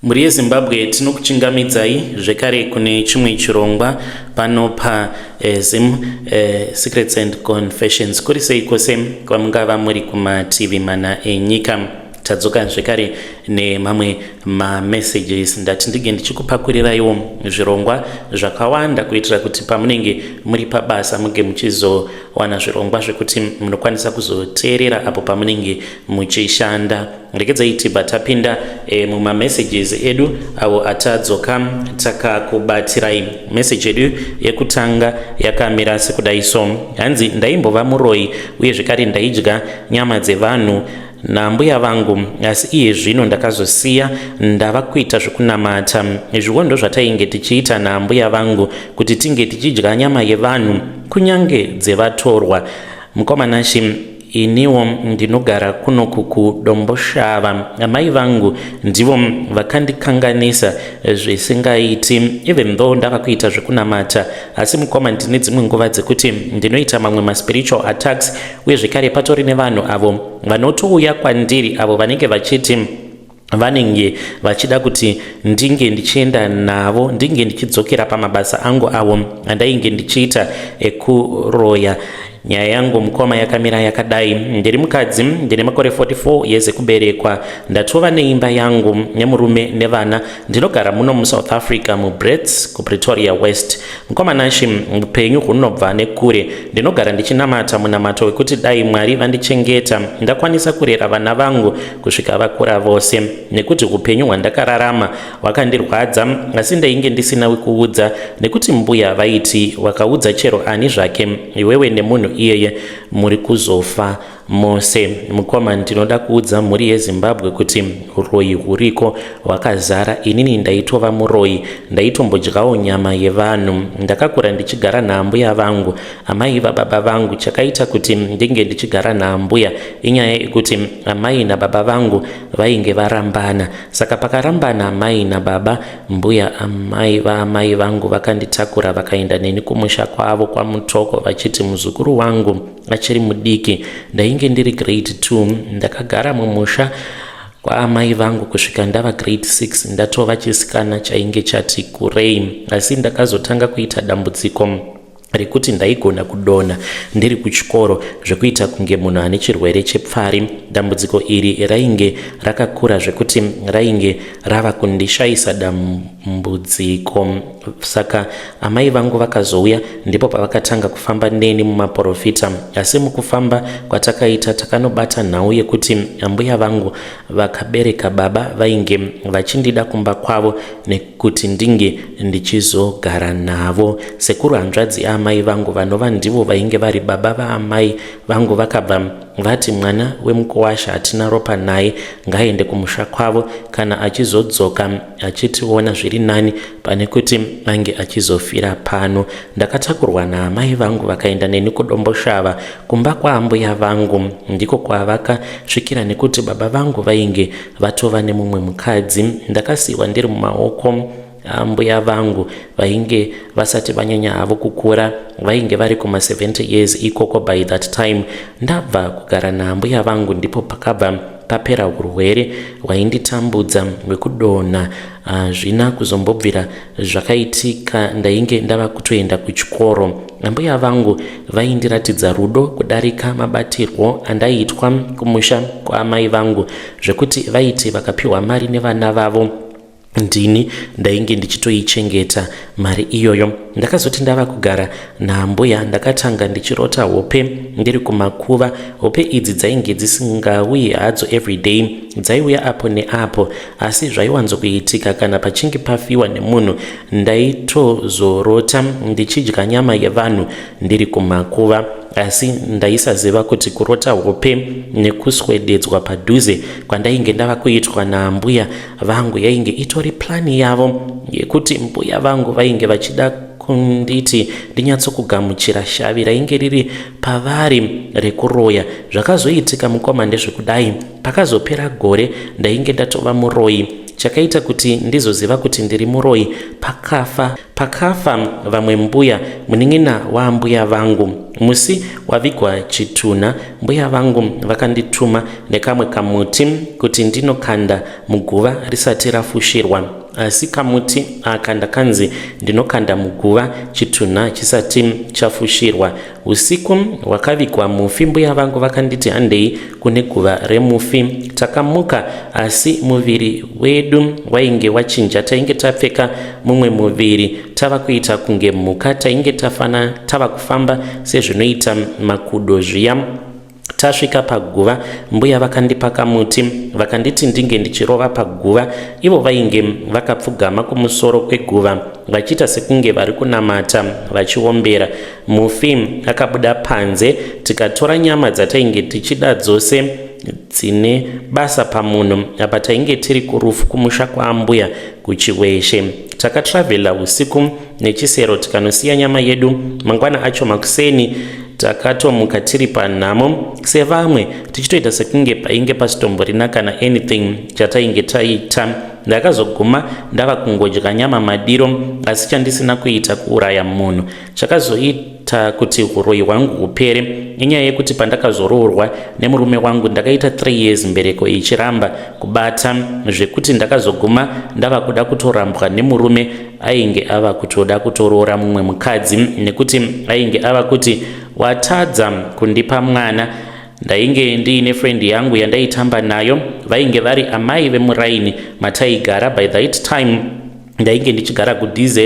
Mhuri yeZimbabwe tinokuchingamidzai zvekare kune chimwe chirongwa pano paZim Secrets and Confessions. Kuri sei kwose kwamungava muri kumativi mana enyika. Tadzoka zvekare nemamwe mamessages. Ndati ndige ndichikupakuriraiwo zvirongwa zvakawanda kuitira kuti pamunenge muri pabasa muge muchizowana zvirongwa zvekuti munokwanisa kuzoteerera apo pamunenge muchishanda. Regedzai tibva tapinda mumamessages edu avo atadzoka takakubatirai. Message yedu yekutanga yakamira sekudai so. Hanzi ndaimbova muroyi uye zvekare ndaidya nyama dzevanhu nambuya vangu, asi iye zvino ndakazosiya ndava kuita zvekunamata. Izviwo ndozvatainge tichiita naambuya vangu kuti tinge tichidya nyama yevanhu kunyange dzevatorwa. Mukoma Nashi, iniwo ndinogara kunoku kuDomboshava. Amai vangu ndivo vakandikanganisa zvisingaiti, even though ndava kuita zvekunamata, asi mukoma ndine dzimwe nguva dzekuti ndinoita mamwe maspiritual attacks, uye zvekare patori nevanhu avo vanotouya kwandiri avo vanenge vachiti vanenge vachida kuti ndinge ndichienda navo, ndinge ndichidzokera pamabasa angu avo andainge ndichiita ekuroya. Nyaya yangu mukoma yakamira yakadai. Ndiri mukadzi, ndine makore 44 years ekuberekwa. Ndatova neimba yangu nemurume nevana. Ndinogara muno muSouth Africa, muBrits, kuPretoria West. Mukoma Nashi, upenyu hunobva nekure. Ndinogara ndichinamata munamato wekuti dai Mwari vandichengeta ndakwanisa kurera vana vangu kusvika vakura vose, nekuti upenyu hwandakararama hwakandirwadza, asi ndainge ndisina wekuudza nekuti mbuya vaiti wakaudza chero ani zvake, iwewe nemunhu iyeye muri kuzofa mose. Mukoma, ndinoda kuudza mhuri yeZimbabwe kuti uroyi huriko hwakazara. Inini ndaitova muroyi, ndaitombodyawo nyama yevanhu. Ndakakura ndichigara naambuya vangu, amai vababa vangu. Chakaita kuti ndinge ndichigara naambuya inyaya yekuti amai nababa vangu vainge varambana. Saka pakarambana amai nababa, mbuya amai vaamai vangu vakanditakura vakaenda neni kumusha kwavo kwaMutoko, vachiti muzukuru wangu achiri mudiki. Ndainge ndiri grade 2. Ndakagara mumusha kwaamai vangu kusvika ndava grade 6, ndatova chisikana chainge chati kurei. Asi ndakazotanga kuita dambudziko rekuti ndaigona kudonha ndiri kuchikoro zvekuita kunge munhu ane chirwere chepfari. Dambudziko iri rainge rakakura zvekuti rainge rava kundishayisa dambudziko. Saka amai vangu vakazouya, ndipo pavakatanga kufamba neni mumaprofita. Asi mukufamba kwatakaita takanobata nhau yekuti ambuya vangu vakabereka baba vainge vachindida kumba kwavo nekuti ndinge ndichizogara navo. Sekuru hanzvadzi yaamai vangu, vanova ndivo vainge vari baba vaamai vangu, vakabva vati mwana wemukuwasha hatina ropa naye, ngaende kumusha kwavo. Kana achizodzoka achitiona zviri nani pane kuti ange achizofira pano. Ndakatakurwa naamai vangu vakaenda neni kuDomboshava kumba kwaambuya vangu. Ndiko kwavakasvikira nekuti baba vangu vainge vatova nemumwe mukadzi. Ndakasiyiwa ndiri mumaoko ambuya vangu vainge vasati vanyanya havo kukura, vainge vari kuma70 years ikoko by that time. Ndabva kugara naambuya vangu ndipo pakabva papera urwere hwainditambudza hwekudonha. Hazvina kuzombobvira zvakaitika, ndainge ndava kutoenda kuchikoro. Ambuya vangu vaindiratidza rudo kudarika mabatirwo andaiitwa kumusha kwaamai vangu, zvekuti vaiti vakapiwa mari nevana vavo, ndini ndainge ndichitoichengeta mari iyoyo. Ndakazoti ndava kugara naambuya, ndakatanga ndichirota hope ndiri kumakuva. Hope idzi dzainge dzisingauyi hadzo everyday, dzaiuya apo neapo, asi zvaiwanzokuitika kana pachinge pafiwa nemunhu. Ndaitozorota ndichidya nyama yevanhu ndiri kumakuva, asi ndaisaziva kuti kurota hope nekuswededzwa padhuze kwandainge ndava kuitwa naambuya vangu yainge itori plani yavo, yekuti mbuya vangu vainge vachida kunditi ndinyatsokugamuchira shavi rainge riri pavari rekuroya. Zvakazoitika mukoma ndezvekudai, pakazopera gore ndainge ndatova muroyi. Chakaita kuti ndizoziva kuti ndiri muroyi pakafa pakafa vamwe mbuya, munin'ina waambuya vangu. Musi wavigwa chitunha, mbuya vangu vakandituma nekamwe kamuti kuti ndinokanda muguva risati rafushirwa. Asi kamuti aka ndakanzi ndinokanda muguva chitunha chisati chafushirwa. Usiku hwakavigwa mufi mbuya vangu vakanditi handei kune guva remufi. Takamuka asi muviri wedu wainge wachinja, tainge tapfeka mumwe muviri tava kuita kunge mhuka, tainge tafana tava kufamba sezvinoita makudo zviya. Tasvika paguva mbuya vakandipa kamuti vakanditi ndinge ndichirova paguva, ivo vainge vakapfugama kumusoro kweguva vachiita sekunge vari kunamata vachiombera. Mufi akabuda panze tikatora nyama dzatainge tichida dzose dzine basa pamunhu. Apa tainge tiri kurufu kumusha kwaambuya kuChiweshe. Takatravhela usiku nechisero tikanosiya nyama yedu. Mangwana acho makuseni takatomuka tiri panhamo sevamwe tichitoita sekunge painge pasitomborina kana anything chatainge taita. Ndakazoguma ndava kungodya nyama madiro, asi chandisina kuita kuuraya munhu. Chakazoita kuti uroyi hwangu hupere inyaya yekuti pandakazoroorwa nemurume wangu ndakaita 3 years mbereko ichiramba kubata, zvekuti ndakazoguma ndava kuda kutorambwa nemurume. Ainge ava kutoda kutoroora mumwe mukadzi nekuti ainge ava kuti watadza kundipa mwana. Ndainge ndiine friend yangu yandaitamba nayo, vainge vari amai vemuraini mataigara. By that time ndainge ndichigara kuDZ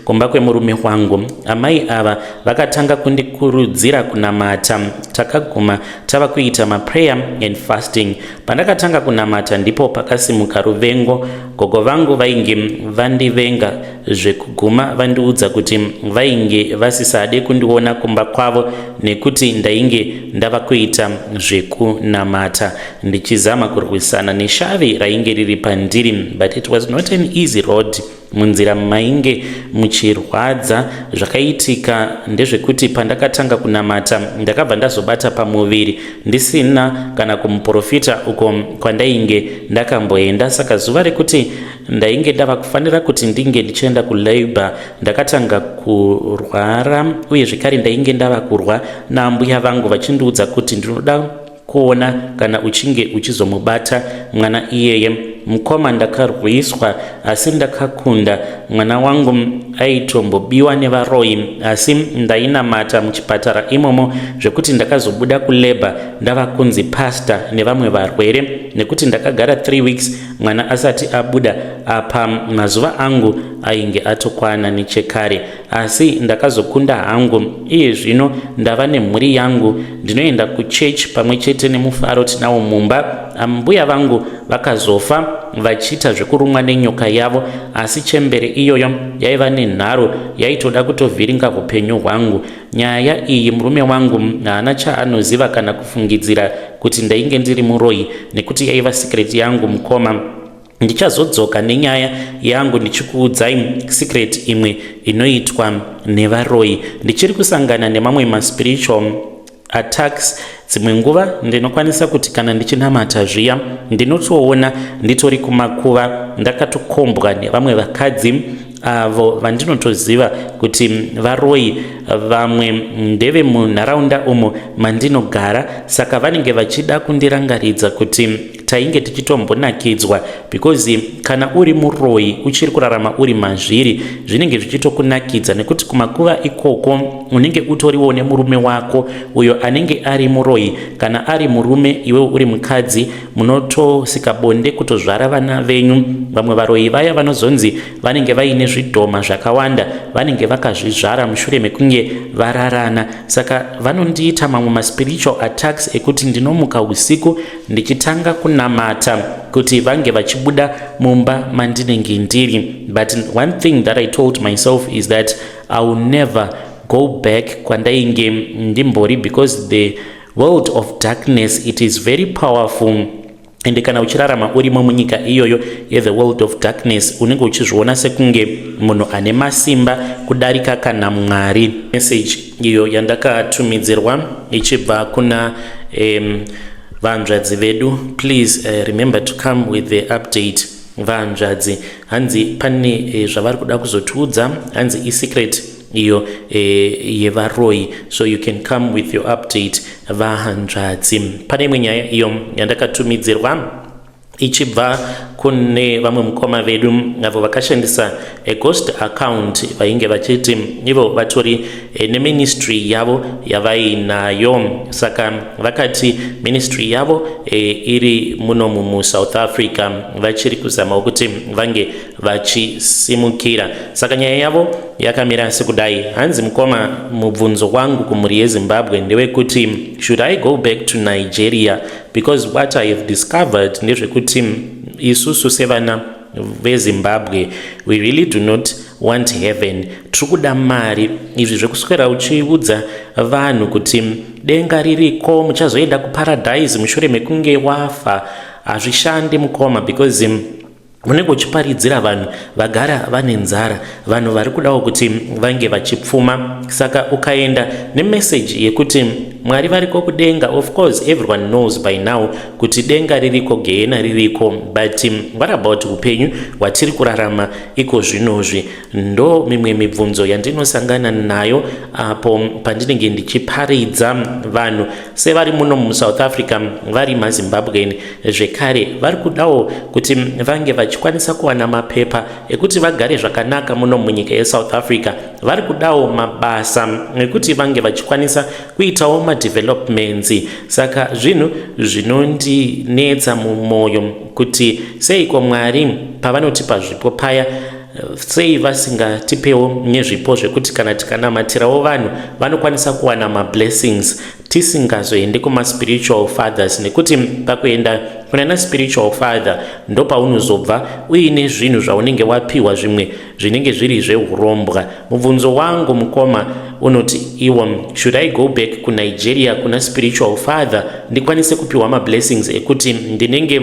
kumba kwemurume wangu. Amai ava vakatanga kundikurudzira kunamata. Takaguma tava kuita maprayer and fasting. Pandakatanga kunamata ndipo pakasimuka ruvengo. Gogo vangu vainge vandivenga zvekuguma vandiudza kuti vainge vasisade kundiona kumba kwavo nekuti ndainge ndava kuita zvekunamata ndichizama kurwisana neshavi rainge riri pandiri. But it was not an easy road, munzira mainge muchirwadza. Zvakaitika ndezvekuti pandakatanga kunamata ndakabva ndazobata pamuviri ndisina kana kumuprofita uko kwandainge ndakamboenda. Saka zuva rekuti ndainge ndava kufanira kuti ndinge ndichienda kulabour ndakatanga kurwara, uye zvekare ndainge ndava kurwa naambuya vangu vachindiudza kuti ndinoda kuona kana uchinge uchizomubata mwana iyeye. Mukoma, ndakarwiswa asi ndakakunda. Mwana wangu aitombobiwa nevaroyi, asi ndainamata muchipatara imomo zvekuti ndakazobuda kulabour ndava kunzi pastor nevamwe varwere nekuti ndakagara 3 weeks mwana asati abuda. Apa mazuva angu ainge atokwana nechekare, asi ndakazokunda hangu. Iye zvino ndava nemhuri yangu, ndinoenda kuchechi pamwe chete nemufaro tinawo mumba. Ambuya vangu vakazofa vachiita zvekurumwa nenyoka yavo, asi chembere iyoyo yaiva nenharo, yaitoda kutovhiringa upenyu hwangu. Nyaya iyi murume wangu haana chaanoziva kana kufungidzira kuti ndainge ndiri muroyi nekuti yaiva secret yangu. Mukoma, ndichazodzoka nenyaya yangu ndichikuudzai secret imwe inoitwa nevaroyi. Ndichiri kusangana nemamwe maspiritual attacks. Dzimwe nguva ndinokwanisa kuti kana ndichinamata zviya ndinotoona nditori kumakuva ndakatokombwa nevamwe vakadzi avo vandinotoziva kuti varoyi. Vamwe ndevemunharaunda umo mandinogara, saka vanenge vachida kundirangaridza kuti tainge tichitombonakidzwa, because kana uri muroyi uchiri kurarama uri mazviri zvinenge zvichitokunakidza, nekuti kumakuva ikoko unenge utoriwo nemurume wako uyo anenge ari muroyi. Kana ari murume, iwewe uri mukadzi, munotosika bonde kutozvara vana venyu. Vamwe varoyi vaya vanozonzi vanenge vaine zvidhoma zvakawanda vanenge vakazvizvara mushure mekunge vararana. Saka vanondiita mamwe maspiritual attacks ekuti ndinomuka usiku ndichitanga kunamata kuti vange vachibuda mumba mandinenge ndiri. But one thing that I told myself is that I will never go back kwandainge ndimbori, because the world of darkness, it is very powerful, ende kana uchirarama urimo munyika iyoyo yethe world of darkness unenge uchizviona sekunge munhu ane masimba kudarika kana Mwari. Message iyo yandakatumidzirwa ichibva kuna vanzvadzi vedu. Please remember to come with the update. Vahanzvadzi hanzi pane zvavari kuda kuzotiudza, hanzi isecret iyo yevaroyi, so you can come with your update, vahanzvadzi. Pane imwe nyaya iyo yandakatumidzirwa ichibva kune vamwe mukoma vedu avo vakashandisa ghost account, vainge vachiti ivo vatori neministry yavo yavainayo. Saka vakati ministry yavo iri munomu muSouth Africa, vachiri kuzamawo kuti vange vachisimukira. Saka nyaya yavo yakamira sekudai. Hanzi, "Mukoma, mubvunzo wangu kumhuri yeZimbabwe ndewekuti should I go back to Nigeria? Because what I have discovered ndezvekuti isusu sevana veZimbabwe, we really do not want heaven. Tiri kuda mari. Izvi zvekuswera uchiudza vanhu kuti denga ririko, muchazoenda kuparadise mushure mekunge wafa, hazvishandi, mukoma, because unenge uchiparidzira vanhu vagara vane nzara, vanhu vari kudawo kuti vange vachipfuma. Saka ukaenda nemeseji yekuti Mwari variko kudenga, of course everyone knows by now kuti denga ririko, gehena ririko, but what about upenyu hwatiri kurarama iko zvinozvi? Ndo mimwe mibvunzo yandinosangana nayo apo pandinenge ndichiparidza vanhu sevari muno muSouth Africa, vari maZimbabwean zvekare, vari kudawo kuti vange vachikwanisa kuwana mapepa ekuti vagare zvakanaka muno munyika yeSouth Africa. Vari kudawo mabasa ekuti vange vachikwanisa kuitawo madevelopments. Saka zvinhu zvinondinetsa mumwoyo kuti seiko Mwari pavanotipa zvipo paya, sei vasingatipewo nezvipo zvekuti kana tikanamatirawo vanhu vanokwanisa kuwana mablessings, tisingazoendi kumaspiritual fathers? Nekuti pakuenda kunana spiritual father ndopaunozobva uine zvinhu zvaunenge wapiwa, zvimwe zvinenge zviri zveurombwa. Mubvunzo wangu, mukoma, unoti iwo, should I go back kuNigeria kuna spiritual father ndikwanise kupiwa mablessings ekuti ndinenge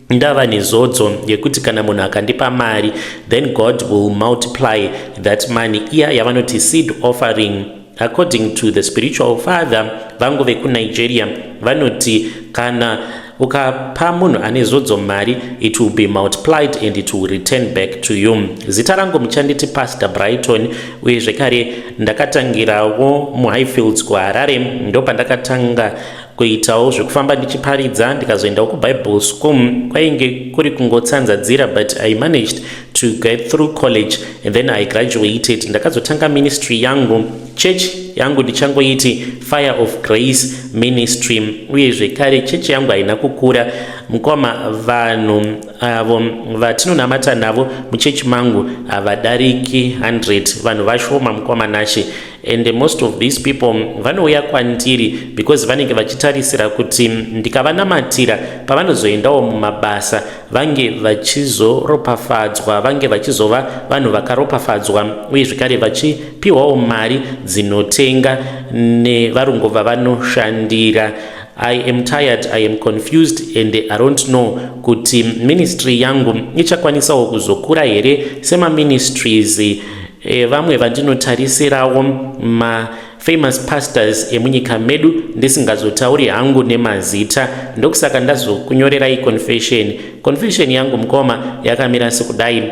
ndava nezodzo yekuti kana munhu akandipa mari, then God will multiply that money, iya yavanoti seed offering? According to the spiritual father vangu vekuNigeria, vanoti kana ukapa munhu ane zodzo mari, it will be multiplied and it will return back to you. Zita rangu muchanditi Pastor Brighton, uye zvekare ndakatangirawo muHighfields kuHarare. Ndo pandakatanga kuitawo zvekufamba ndichiparidza, ndikazoendawo kuBible school. Kwainge kuri kungotsanzadzira, but I managed to get through college and then I graduated. Ndakazotanga ministry yangu. Church yangu ndichangoiti Fire of Grace Ministry. Uye zvekare chechi yangu haina kukura, mukoma. Vanhu avo vatinonamata navo muchechi mangu havadariki 100. Vanhu vashoma, mukoma Nashe, and most of these people vanouya kwandiri because vanenge vachitarisira kuti ndikavanamatira, pavanozoendawo mumabasa vange vachizoropafadzwa, vange vachizova vanhu vakaropafadzwa, uye zvekare vachipiwawo mari dzinotenga nevarungu vavanoshandira. I am tired, I am confused and I don't know kuti ministry yangu ichakwanisawo kuzokura here semaministries vamwe vandinotarisirawo, mafamous pastors emunyika medu, ndisingazotauri hangu nemazita. Ndokusaka ndazokunyorerai confession. Confession yangu, mukoma, yakamira sekudai.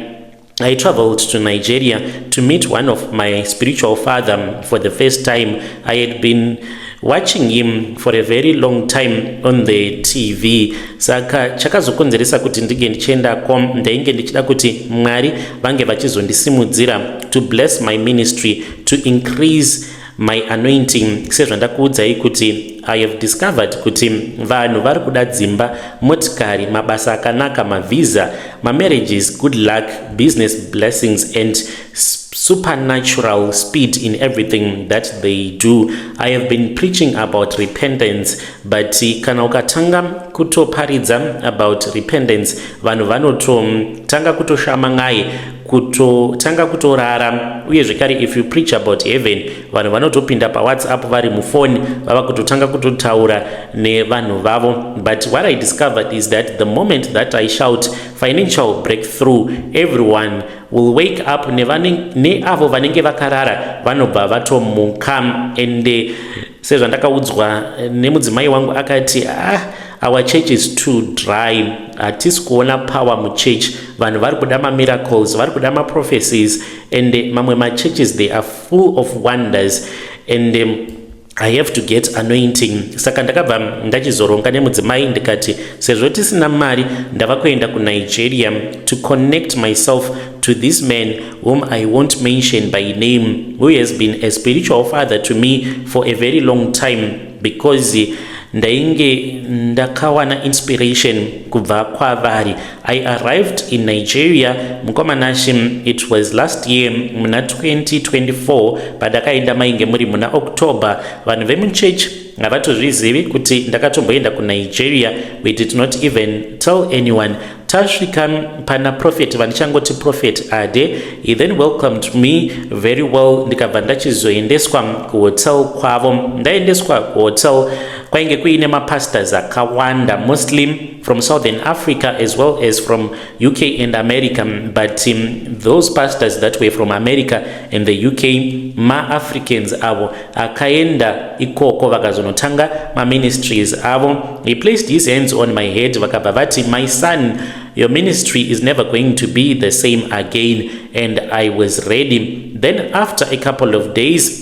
I traveled to Nigeria to meet one of my spiritual father for the first time. I had been watching him for a very long time on the TV. Saka chakazokonzeresa kuti ndinge ndichiendako, ndainge ndichida kuti Mwari vange vachizondisimudzira, to bless my ministry, to increase my anointing. Sezvandakuudzai kuti I have discovered kuti vanhu vari kuda dzimba, motikari, mabasa akanaka, mavhisa, mamarriages, good luck, business blessings and supernatural speed in everything that they do. I have been preaching about repentance, but kana ukatanga kutoparidza about repentance, vanhu vanototanga kutoshama n'ai, kutotanga kutorara. Uye zvekare if you preach about heaven, vanhu vanotopinda paWhatsApp vari mufoni, vava kutotanga kutotaura nevanhu vavo. But what I discovered is that the moment that I shout financial breakthrough, everyone will wake up. Neavo vanenge vakarara vanobva vatomuka. And sezvandakaudzwa nemudzimai wangu, akati, "Ah, Our church is too dry. Hatisi kuona power muchurch. Vanhu vari kuda mamiracles, vari kuda maprophecies, and mamwe machurches, they are full of wonders, and I have to get anointing. Saka ndakabva ndachizoronga nemudzimai, ndikati sezvo tisina mari, ndava kuenda kuNigeria to connect myself to this man whom I won't mention by name, who has been a spiritual father to me for a very long time, because ndainge ndakawana inspiration kubva kwavari. I arrived in Nigeria, mukoma Nashe. It was last year muna 2024 pandakaenda, mainge muri muna October. Vanhu vemuchechi havatozvizivi kuti ndakatomboenda kuNigeria. We did not even tell anyone. Tasvika pana prophet, vandichangoti Prophet Ade. He then welcomed me very well. Ndikabva ndachizoendeswa kuhotel kwavo. Ndaendeswa kuhotel, kwainge kuine mapastors akawanda, mostly from Southern Africa as well as from UK and America, but those pastors that were from America and the UK, maAfricans avo akaenda ikoko vakazonotanga maministries avo. He placed his hands on my head, vakabva vati, "My son, your ministry is never going to be the same again." And I was ready. Then after a couple of days,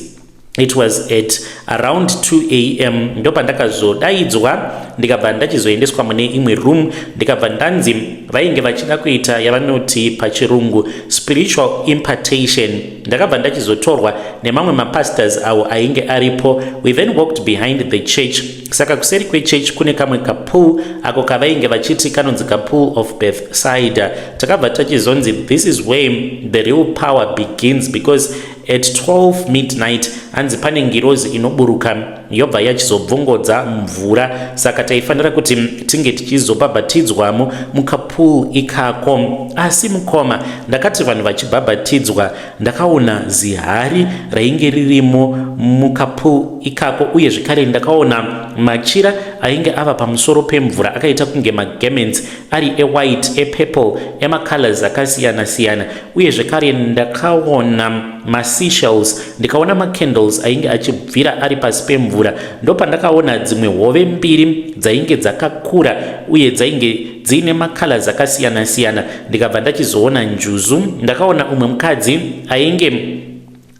it was at around 2 a.m., ndopandakazodaidzwa, ndikabva ndachizoendeswa mune imwe room. Ndikabva ndanzi vainge vachida kuita yavanoti pachirungu spiritual impartation. Ndakabva ndachizotorwa nemamwe mapastors avo ainge aripo. We then walked behind the church. Saka kuseri kwechurch kune kamwe kapool ako kavainge vachiti kanonzi kapool of Bethsida. Takabva tachizonzi this is where the real power begins, because at 12 midnight, hanzi pane ngirozi inoburuka yobva yachizobvongodza mvura. Saka taifanira kuti tinge tichizobhabhatidzwamo mukapool ikako. Asi mukoma, ndakati vanhu vachibhabhatidzwa, ndakaona zihari rainge ririmo mukapool ikako. Uye zvekare ndakaona machira ainge ava pamusoro pemvura, akaita kunge magarments, ari ewhite, epurple, emacolors akasiyana-siyana. Uye zvekare ndakaona maseashells, ndikaona macandles ainge achibvira ari pasi pemvura. Ndopandakaona dzimwe hove mbiri dzainge dzakakura uye dzainge dziine macolors akasiyana-siyana. Ndikabva ndachizoona njuzu. Ndakaona umwe mukadzi ainge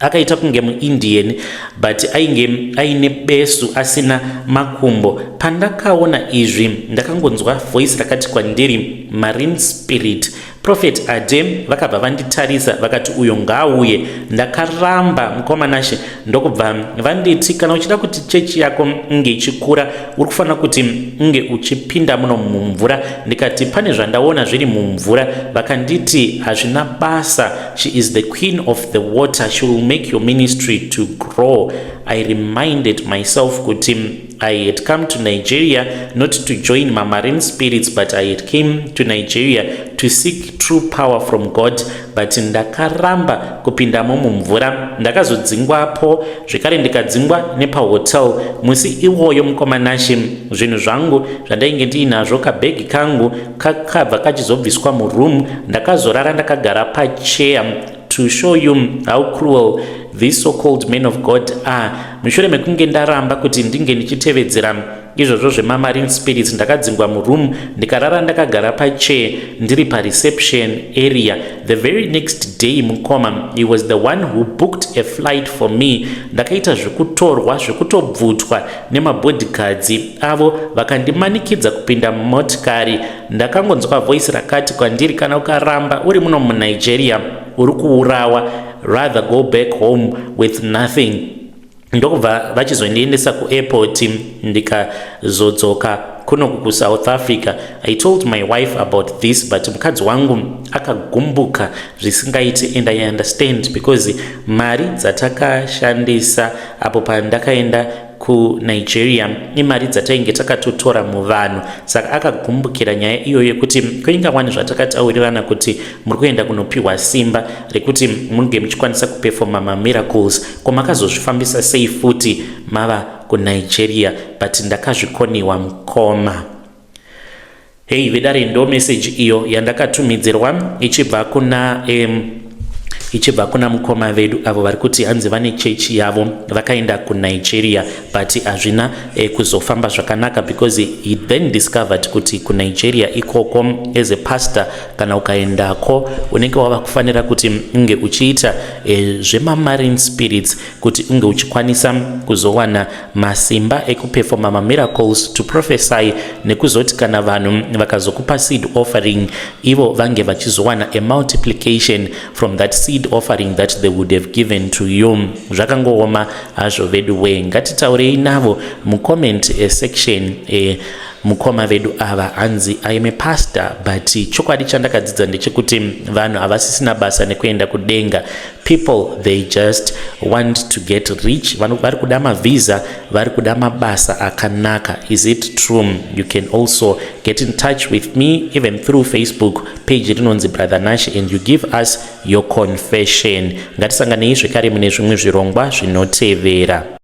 akaita kunge muIndian, but ainge aine besu, asina makumbo. Pandakaona izvi, ndakangonzwa voice rakati kwandiri, "Marine spirit." Prophet Ade vakabva vanditarisa, vakati, "Uyo ngaauye." Ndakaramba, mukoma Nashe. Ndokubva vanditi, "Kana uchida kuti chechi yako inge ichikura, uri kufanira kuti unge uchipinda muno mumvura." Ndikati, "Pane zvandaona zviri mumvura." Vakanditi, "Hazvina basa. She is the queen of the water. She will make your ministry to grow." I reminded myself kuti I had come to Nigeria not to join my marine spirits, but I had came to Nigeria to seek true power from God. But ndakaramba kupindamo mumvura. Ndakazodzingwapo zvekare, ndikadzingwa nepahotel musi iwoyo, mukoma Nashe. Zvinhu zvangu zvandainge ndiinazvo, kabhegi kangu kakabva kachizobviswa muroom. Ndakazorara ndakagara pacheya, to show you how cruel these so-called men of God are. Mushure mekunge ndaramba kuti ndinge ndichitevedzera izvozvo zvemamarine spirits, ndakadzingwa muroom, ndikarara ndakagara pachair ndiri pareception area. The very next day, mukoma, he was the one who booked a flight for me. Ndakaita zvekutorwa, zvekutobvutwa nemabodyguards avo, vakandimanikidza kupinda mumotikari. Ndakangonzwa voice rakati kwandiri, "Kana ukaramba uri muno muNigeria, uri kuurawa. Rather go back home with nothing." Ndokubva vachizondiendesa kuairport, ndikazodzoka kunoku kuSouth Africa. I told my wife about this, but mukadzi wangu akagumbuka zvisingaiti, and I understand, because mari dzatakashandisa apo pandakaenda kuNigeria imari dzatainge takatotora muvanhu. Saka akagumbukira nyaya iyoyo yekuti kuingawani zvatakataurirana kuti muri kuenda kunopiwa simba rekuti munge muchikwanisa kuperforma mamiracles, ko makazozvifambisa sei futi mava kuNigeria? But ndakazvikoniwa, mukoma. Hei vedare, ndo meseji iyo yandakatumidzirwa ichibva kuna Ichibva kuna mukoma vedu avo vari kuti hanzi vane chechi yavo, vakaenda kuNigeria, but hazvina kuzofamba zvakanaka because he then discovered kuti kuNigeria ikoko, as a pastor, kana ukaendako unenge wava kufanira kuti unge uchiita zvemamarine spirits kuti unge uchikwanisa kuzowana masimba ekuperforma mamiracles, to prophesy, nekuzoti kana vanhu vakazokupa seed offering, ivo vange vachizowana a multiplication from that seed offering that they would have given to you. Zvakangooma hazvo vedu we. Ngatitaurei navo mucomment section. Mukoma vedu ava hanzi, "I am a pastor, but chokwadi chandakadzidza ndechekuti vanhu havasisina basa nekuenda kudenga. People, they just want to get rich. Vari kuda mavhisa, vari kuda mabasa akanaka." Is it true? You can also get in touch with me even through Facebook page rinonzi Brother Nash, and you give us your confession. Ngatisanganei zvekare mune zvimwe zvirongwa zvinotevera.